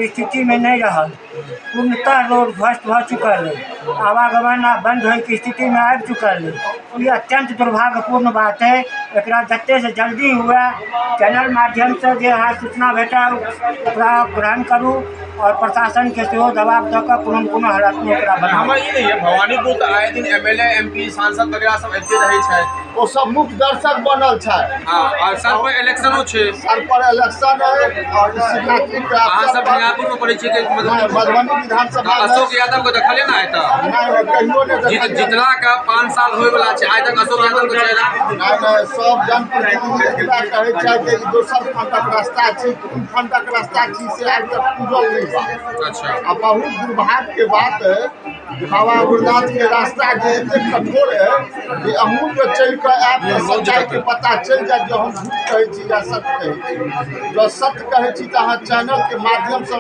स्थितिमे नहि रहल। पूर्णतः रोड ध्वस्त भऽ चुकल अइ। आवागमन आब बन्द होइके स्थितिमे आबि चुकल अइ। ई अत्यन्त दुर्भाग्यपूर्ण बात अइ। एकरा जतेकसँ जल्दी हुए, चैनल माध्यमसँ जे अहाँ सूचना भेटल, ओकरा ग्रहण करू आओर प्रशासनके सेहो दबाव दऽ कऽ कोनो ने कोनो हालतमे ओकरा बनाउ। हमर ई नहि यऽ, भवानीपुर तऽ आए दिन एमएलए, एमपी, सांसद वगैरह सब अबिते रहै छथि। ओ सब मुख्य दर्शक बनल छथि। हँ, आओर सर पर इलेक्शनो छै। सर पर इलेक्शन है और शिवरात्रि के अहाँ अवसर सब पर झंझारपुर मे पड़ै छियै कि मधुबनी? मधुबनी विधानसभा। अशोक यादव के देखलियै ने एतऽ? नहि, कहियो नहि देखलियै। जितला के 5 साल होय वाला छै, आइ तक अशोक यादव के चेहरा नहि नहि, सब जनप्रतिनिधि एतबा कहै छथि जे ई दोसर फंडक रास्ता छी। कोन फंडक रास्ता छी से आइ तक खुजल नहि बा। अच्छा। आ बहुत दुर्भाग्य के बात है जे बाबा गुरुनाथ के रास्ता जे एते कठोर है जे अहूँ जे चलि कऽ आयब तऽ सच्चाई के पता चलि जायत जे हम झूठ कहै छी या सत्य कहै छी। जँ सत्य कहै छी तऽ अहाँ चैनल के माध्यमसँ